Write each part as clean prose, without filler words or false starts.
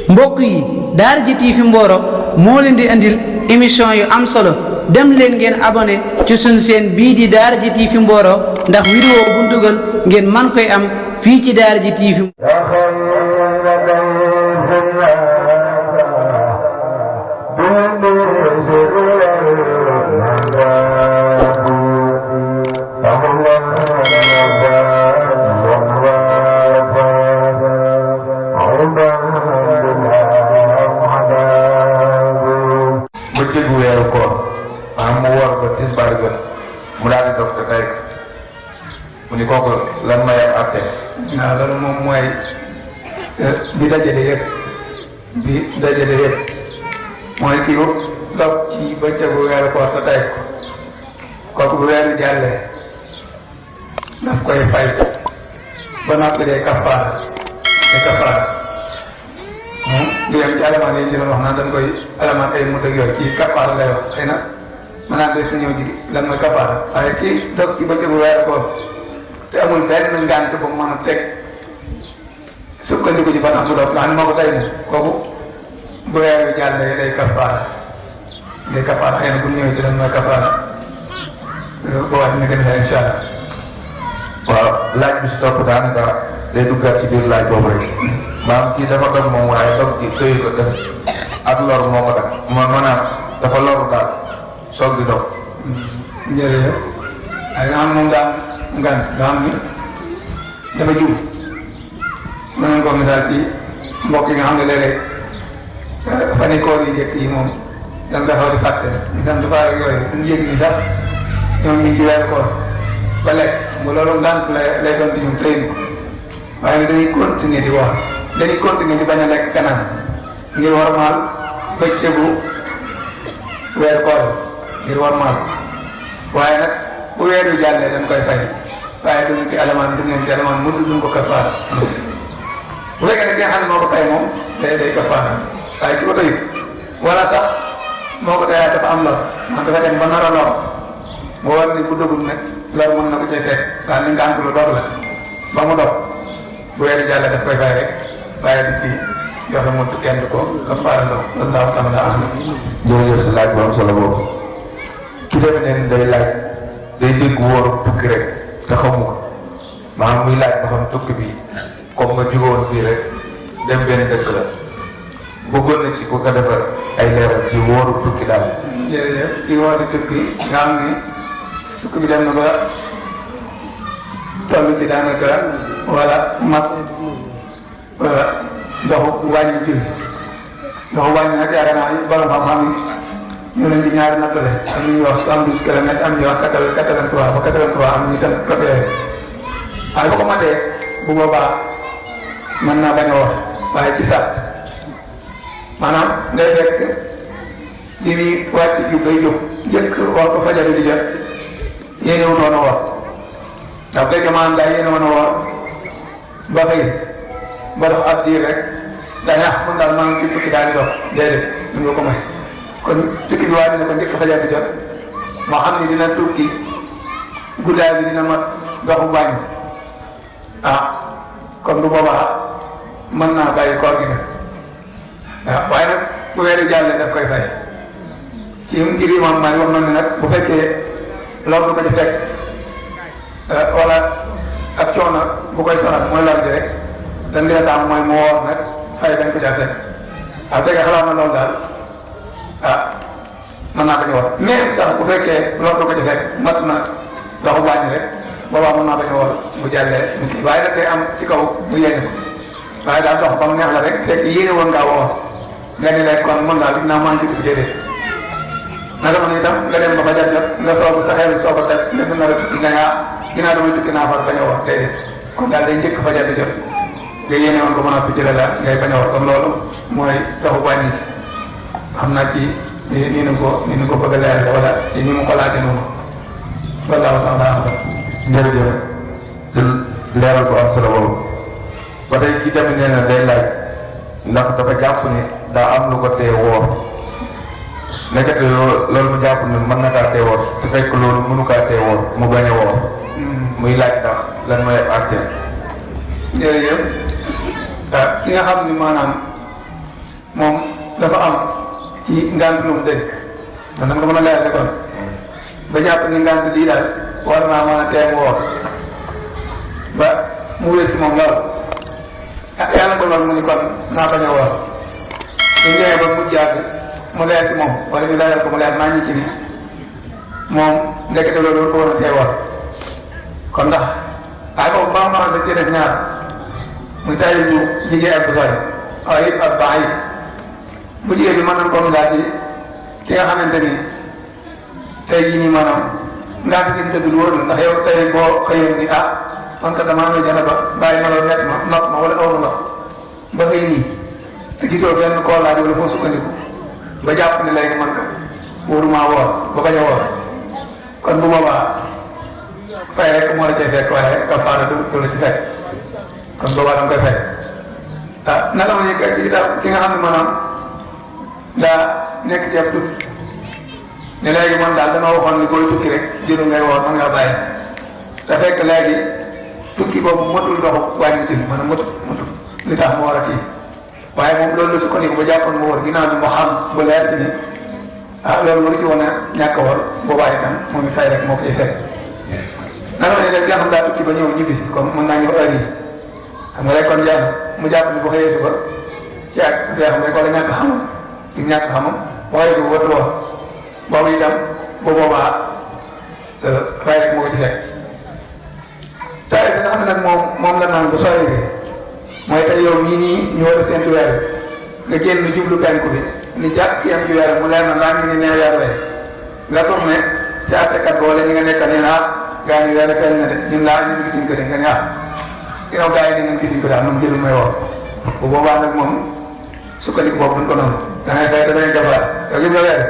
mbokk yi daara ji TV Mboro moo leen di andil émission yu am solo dem leen ngeen abonné ci suñu chaîne bii di daara ji TV Mboro ndax vidéo bu dugal ngeen man koy am fii ci daara ji TV. bëccëgu weeru koor mu war ba tisbaar gën mu daal di dog te tey mu ni kooku lan may am àtte. waaw loolu moom mooy bi dajale yëpp mooy kii dog ci bëccëgu weeru koor te tey kooku bu weeru jàllee daf koy fay ba noppi dee kafaara du yem ci alamaan yi ñu doon wax naan dañ koy alamaan ay mut ak yooyu kii kafaara lay wax xëy na mën naa des na ñëw ci lan mooy kafaara waaye kii dog ci bëccëgu weeru koor te amul benn ngànt bu mu mën a teg sukkandiku ci ban am bu dog nga xam ne moo ko tey moom kooku bu weer wi jàllee day kafaara xëy na bu ñëwee ci lan mooy kafaara boobaa dina gën a leer incha allah. waaw laaj bi si topp daanaka day duggaat ci biir laaj boobu rek maanaam kii dafa dog moom waaye dog ci sëy ko def ak lor moo ko def maanaam dafa loru daal soog di dog. jërëjëf waaye nga xam moom daa am ngànt nga xam ni dafa jiw mën nañu ko misaal ci mbokk yi nga xam ne léeg-léeg fan yi koor yi njëkk yi moom dañ koy xaw di fàtte di sant faa yooyu duñu yëg ni sax ñoom ñu ngi ci weeru koor ba lekk bu loolu ngànt lay doon ci ñoom tey waaye nag dañuy continuer di wax dañuy continuer di bañ a lekk kanam ngir warmaal bëccëgu weeru koor ngir warmaal waaye nag bu weer wi jàllee dañ koy fay waaye duñ ci alamaan mu duñ ko kafaara bu fekkee ne ki nga xam ne moo ko tay moom day kafaara waaye ki ko tayut wala sax moo ko tayaat dafa am lor man dafa dem ba nar a lor mu war ni bu dugul nag lor mën na ko cay fekk daal ni ngànt lu dog la ba mu dog bu weer wi jàllee daf koy fay rek waaye du ci joxe mu kenn du ko kafaara ndox wallahu taala a'lam. jërëjëf si laaj bu am solo boobu ki demee neen day laaj day dégg wóor tukki rek te xamu ko maanaam muy laaj ba xam tukki bi comme nga jógoon fii rek dem benn dëkk la bëggoon na ci ku ko defar ay leeral ci wóoru tukki daal. jërëjëf kii woote tukki nga xam ni tukki bi dem na ba toll ci daanaka wala mat doxu wàññi julli doxu wàññi nag yaakaar naa borom xam-xam yi ñu leen di ñaari nattale am ñu wax 72 kilomètres am ñu wax 83 ba 83 am ñu tam côté waaye bu ko matee bu boobaa mën naa bañ a wax waaye ci saat maanaam day fekk di ni wàcc ju bay jóg njëkk wax ko fajar di jot yéene wu noonu wax ndax fekk maanaam daal yéene woon a wax ba xëy ba dox ab diir rek daanaka mën daal maa ngi ci tukki daal di dox déedéet du nga ko may kon tukki bi waa dina ko njëkk fajar di jot moo xam ni dina tukki guddaay bi dina mat doxu wàññi kon bu boobaa mën naa bàyyi koor gi nag waaye nag bu weeru jàllee daf koy fay ci ngir imam Maalik wax na ne nag bu fekkee loolu du ko ci fekk wala ab coono bu koy sonal mooy lor ji rek dañ gën a taam mooy mu woor nag fay dañ ko caa fekk fekkee xalaat na loolu daal mën naa bañ a woor mais sax bu fekkee loolu du ko ci fekk mat na doxu wàññi rek boobaa mën naa bañ a woor bu jàllee mu kii waaye nag day am ci kaw mu yéene ko waaye daal dox ba mu neex la rek fekk yéene woon ngaa woor nga ni lay kon mën daal dinaa maa ngi ci déedéet naka ma ne itam nga dem ba fa jot nga soobu sa xel soo ko teg lépp nar a tukki nga ne ginnaaw damay tukki naa far bañ a woor déedéet kon daal day njëkk fa jot nga yéene woon ko mën a fi ci la daal ngay bañ a woor kon loolu mooy doxu wàññi xam naa ci ni nu ko bëgg a leeral wala ci ni mu ko laajee noonu wallaahu taala a'lam. jërëjëf ci leeral bu am solo boobu ba tey ki tamit nee na day laaj ndax dafa jàpp ni daa am lu ko tee woor nekkate loolu mu jàpp ni mën na kaa tee woor te fekk loolu mënu kaa tee woor mu bañ a woor muy laaj ndax lan mooy àtte. jërëjëf ki nga xam ni maanaam moom dafa am ci ngant lu mu dëkk man dama ko mën a leer kon ba jàpp ni ngant lii daal war naa mën a teem woor ba mu wér ci moom lool yàlla ko loolu mu ni kon naa bañ a woor su ñëwee ba mu jàgg mu leer ci moom wala ñu leeral ko mu leer naa ñi ci ni moom ndekete loolu ko war a tee woor kon ndax waaye boobu ba ma da cee def ñaar muy tayi ñu jigéen ak bu sori waaye it ak baax yi bu jigéen bi mën nañ ko misaal ci ki nga xamante ni tey jii nii maanaam ngaa di tëdd wóor ndax yow tey boo xëyoon ni ah man kat damaa amee jana ba bàyyi ma loolu nekk ma nopp ma wala awu ndox ba xëy nii te gisoo benn koo laaj wala foo sukkandiku ba jàpp ne léegi man kat wóorumaa woor ba bañ a woor kon bu boobaa fay rek moo la cay fekk waaye kafaara du la ci fekk kon boobaa da nga koy fekk ah naka ma nekk ki nga xam ne maanaam daa nekk ci ab tukki ne léegi man daal dama waxoon ni booy tukki rek jëru ngay woor man nga bàyyi te fekk léegi tukki boobu motul doxu wàññi julli maanaam motul li tax mu war a kii waaye moom loolu la sukkandiku ba jàppoon mu woor ginnaaw bi mu xam ba leer ci ni ah loolu waru ci woon a ñàkk a woor boobaa itam moom it fay rek moo koy fekk naka la ne def nga xam daa tukki ba ñëw ñibbisi comme mën naa ñëw heure yi xam nga rek kon jàll mu jàpp ni bu xëyee suba ci ak fee xam rek wala ñàkk xamam ci ñàkk xamam bu xëyee suba watu woor boobu itam bu boobaa fay rek moo ko ci fekk taay bi nga xam ne nag moom la naan bu sori bi mooy tey yow nii nii ñu war a séntu weer nga génn jublu penku bi ni jàpp ci am ci weer mu leer na laa ngi ni nee weer wee nga tourné ci àttekat ba wala ñi nga nekk ne ah gaa yi weer feeñ na de ñun laa ñun gisuñ ko de nga ne ah yow gaa yi ñun gisuñ ko daal moom jëlu may woor bu boobaa nag moom sukkandiku boobu duñ ko noonu da ngay fay danañ jabaar yow gis nga weer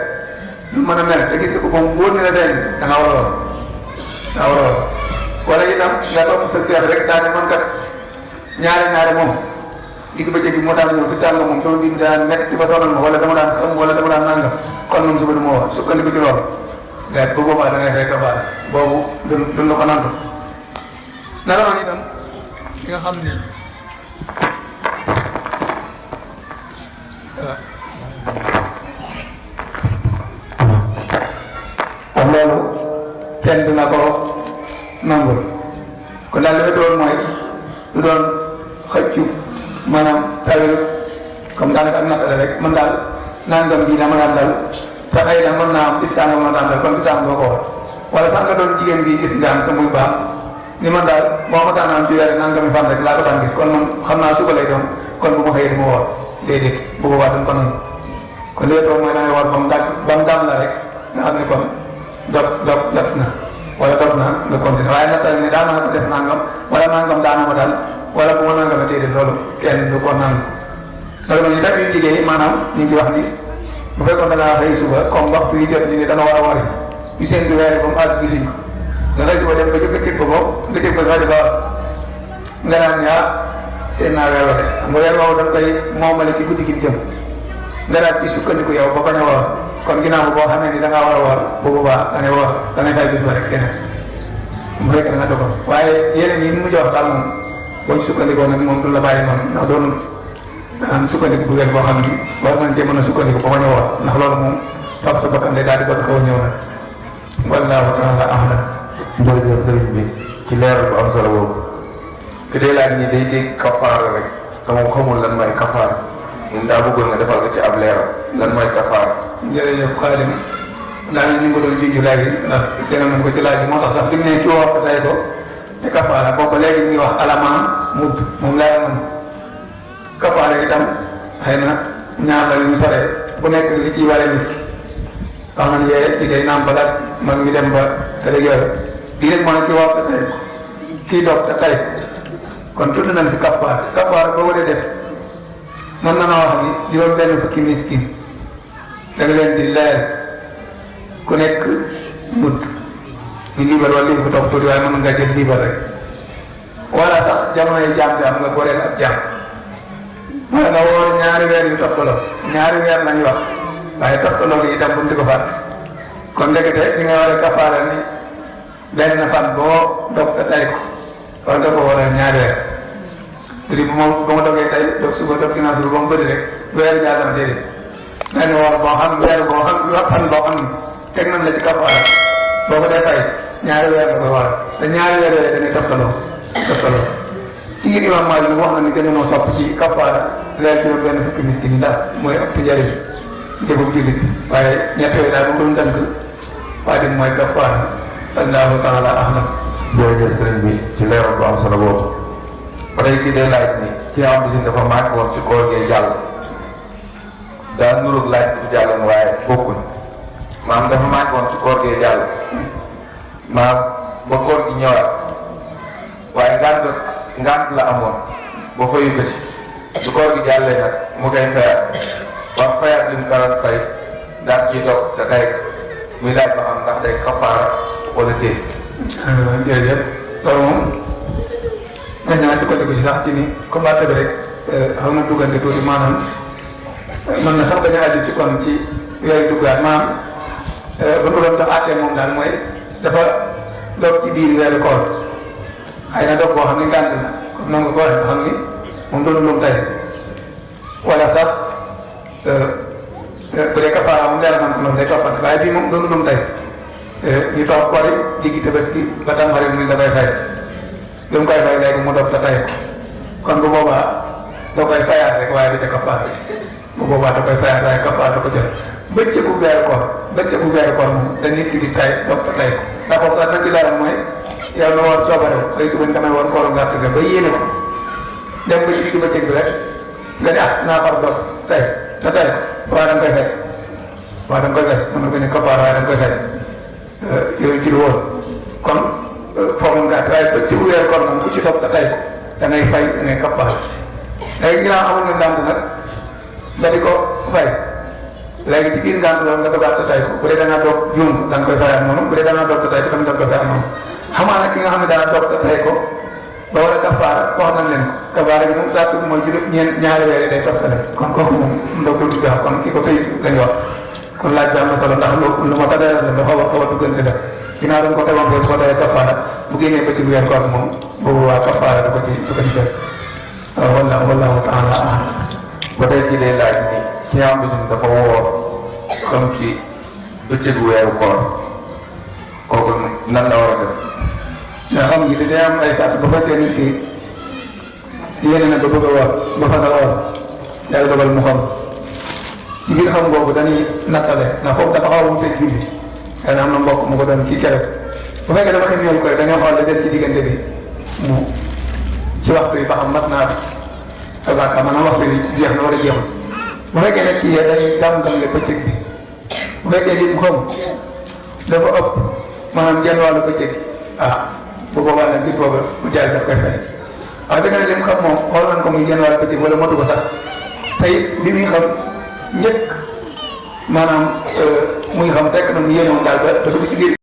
lu mën a mel te gis nga ko moom wóor ni la feeñ da nga war a woor da nga war a woor wala itam nga topp sa seex rek daal di mën kat ñaare moom digg bëccëg bi moo daan ñëw bis sàngam moom sama biir daan nekk ci ba sonal ma wala dama daan xam wala dama daan nangam kon moom suba du ma woor sukkandiku ci loolu bu boobaa da ngay fay kafaara boobu duñ la ko nangu naka noonu itam ki nga xam ni kon loolu kenn dina ko nangul kon daal li nga doon mooy du doon xëccu maanaam tawil comme daanaka ak naka la rek man daal nangam ji dama daan dal te xëy na mën naa am bis tàngoor ma daan dal kon bis tàngoor boo ko wala sax nga doon jigéen bi gis nga am te muy baax ni man daal boo ma daan am ci weer nangami fan rek laa ko daan gis kon man xam naa suba lay doon kon bu ma xëyee du ma woor déedéet bu boobaa duñ ko nangu kon li nga doon mooy da ngay woor ba mu dam la rek nga xam ne kon dog jot na wala dog na nga continuer waaye nag ni daan naa ko def nangam wala nangam daana ma daal wala bu ma nangam a déedéet loolu kenn du ko nangu loolu nag ñu def yu liggéey maanaam ñu ngi wax ni bu fekkoon da ngaa xëy suba comme waxtu yi jot ñu ne dana war a wari ñu seen du weere ba mu àgg gisuñ ko nga xëy suba dem ba ci bëccëg ba moom bëccëg ba sax di door nga naan yaa seen naa weer wate xam nga weer woowu dañ koy moomale ci guddi gi jëm nga daal ci sukkandiku yow ba bañ a woor kon ginnaaw boo xamee ni da ngaa war a woor bu boobaa da ngay woor da ngay fay bis ba rek keneen mu fekk da nga dogal waaye yeneen yi mu jox daal moom boo ci sukkandikoo nag moom du la bàyyi noonu ndax doonul sukkandiku bu wér boo xam ni war nañ cee mën a sukkandiku ba bañ a woor ndax loolu moom topp sa bakkan day daal di doon xaw a ñëw nag wallaahu taala a'lam. jërëjëf sëriñ bi ci leeral bu am solo boobu ki day laaj ni day dégg kafaara rek te moom xamul lan mooy kafaara ñun daa bëggoon nga defal ko ci ab leeral lan mooy kafaara. jërëjëf Xaadim daal ñu ngi ko doon junj léegi ndax seenam nañ ko ci laaj moo tax sax bi mu ne ci woor ko tey ko te kafaara boobu léegi ñuy wax alamaan mudd moom leeral nañ kafaara itam xëy na ñaar la ñu soree bu nekk li ciy waree nit ki wax nañ yee ci day naam balaat mag mi dem ba te rek yooyu bii rek moo ne ci woor ko tey kii dog te tey kon tudd nañ fi kafaara boo ko dee def mën na wax ni juróom benn fukki miskin da nga leen di leer ku nekk mudd ñu liibar wala li mu ko topp tuuti waaye mën nga jël liibar rek wala sax jamonoy jaam jaam nga goreel ab jaam wala nga woor ñaari weer yu toftaloo ñaari weer lañuy wax waaye toftaloo gi itam bu mu di ko fàtte kon ndekete li nga war a kafaara ni benn fan boo dog te tay ko wala da ko waral ñaari weer te di bu ma dogee tey dog suba dog ginnaaw suba ba mu bëri rek weer jaar dama déedéet nee na woor boo xam weer boo xam fan boo xam ne teg nañ la ci kafaara boo ko dee fay ñaari weer da koy war te ñaari weer yooyu dañuy toftaloo ci ngir Imaam Maalik wax na ni gën a sopp ci kafaara leer juróom benn fukki miskin yi ndax mooy ëpp njëriñ ci jëfub jullit waaye ñett yooyu daal moom doon tënk waa di mooy kafaara allahu taala ahlam. jërëjëf sëriñ bi ci leeral bu am solo boobu ba tey kii day laaj ni ki nga xam ne dafa manqué woon ci koor gee jàll daa nuróog laaj bu jàlloon waaye bokkuñ maam dafa manqué woon ci koor gee jàll maam ba koor gi ñëwaat waaye ngant la amoon ba fayu ko ci bu koor gi jàllee nag mu koy fayaat ba fayaat li mu karoon fay daal ciy dog te tey muy laaj ba xam ndax day kafaara wala déet. jërëjëf loolu moom mën naa sukkandiku ci sax ci ni comme àtte bi rek xaw na duggante tuuti maanaam mën na sax bañ a aju ci kon ci yooyu duggaat maanaam ba mu doon tax àtte moom daal mooy dafa dog ci biir weeru koor xëy na dog boo xam ne gànt na comme noonu nga ko waxee nga xam ni moom doonu lum tey wala sax bu dee kafaara moom leer man ko noonu day toppante waaye bii moom doonu lum tey ñu toog koor yi diggi Tabaski ba Tamxarit muy da koy fay bi mu koy fay léegi mu dog la tey kon bu boobaa da koy fayaat rek waaye du ca kafaara bu boobaa da koy fayaat waaye kafaara da ko jël bëccëgu weeru koor moom dañuy diggi tay dog ta tey ndax foofu sax na ci leeral mooy yow na woon coobare xëy suba nga may woon kooru ngàtt ga ba yéene ko dem ba ci digg bëccëg bi rek nga ne naa far dog tey te tey waaye da nga koy fay waaye da nga koy fay mën na ko ne kafaara waaye da nga koy fay ci lu woon kon foofu nga waaye ba ci weeru koor moom ku ci topp tey da ngay fay da ngay kafaara léegi ginnaaw amul nga ngànt nag nga di ko fay léegi ci biir ngànt loolu nga dogaat sa tay ko bu dee da ngaa doog juum da nga koy fayaat noonu bu dee da ngaa doog sa tay ko tamit da nga koy fayaat noonu xamaa nag ki nga xam ne dana doog sa tay ko ba war a kafaara wax nañ leen ko kafaara gi moom saa tudd mooy ñaari weer yi day toftale kon kooku moom ndogul du gaaw kon ki ko tey lañ wax kon laaj bi am na solo ndax lu ma ko dara la xaw a duggante la ginnaaw dañ ko tegoon foofu ko tey kafaara bu génnee ba ci weer koor moom boobu waa kafaara du ko ci def wallahu taala a'lam. ba tey kii day laaj ni ki nga xam ne dafa woor comme ci bëccëgu weeru koor kooku nan la war a def. nga xam ni day am ay sart ba fekkee nit ki yéene na ba bëgg a woor ba fas a woor yàlla dogal mu xam ci biir xam boobu dañuy nattale ndax foofu dafa xaw a wuute julli xëy na am na mbokk mu ko doon kii keroog bu fekkee dafa xem yoon koy dañoo xool la des ci diggante bi mu ci waxtu yi ba xam mat naa tabaaka maanaam waxtu yi jeex na wala jeexul bu fekkee nag kii dañuy gàmm-gàmmle bëccëg bi bu fekkee li mu xam dafa ëpp maanaam genn wàllu bëccëg bu boobaa nag bis boobu bu jaay daf koy fay waaye da nga ne li mu xam moom xool nañ ko muy genn wàllu bëccëg wala motu ko sax tey li muy xam njëkk maanaam muy xam fekk na mu yéenoon daal ba dugg ci biir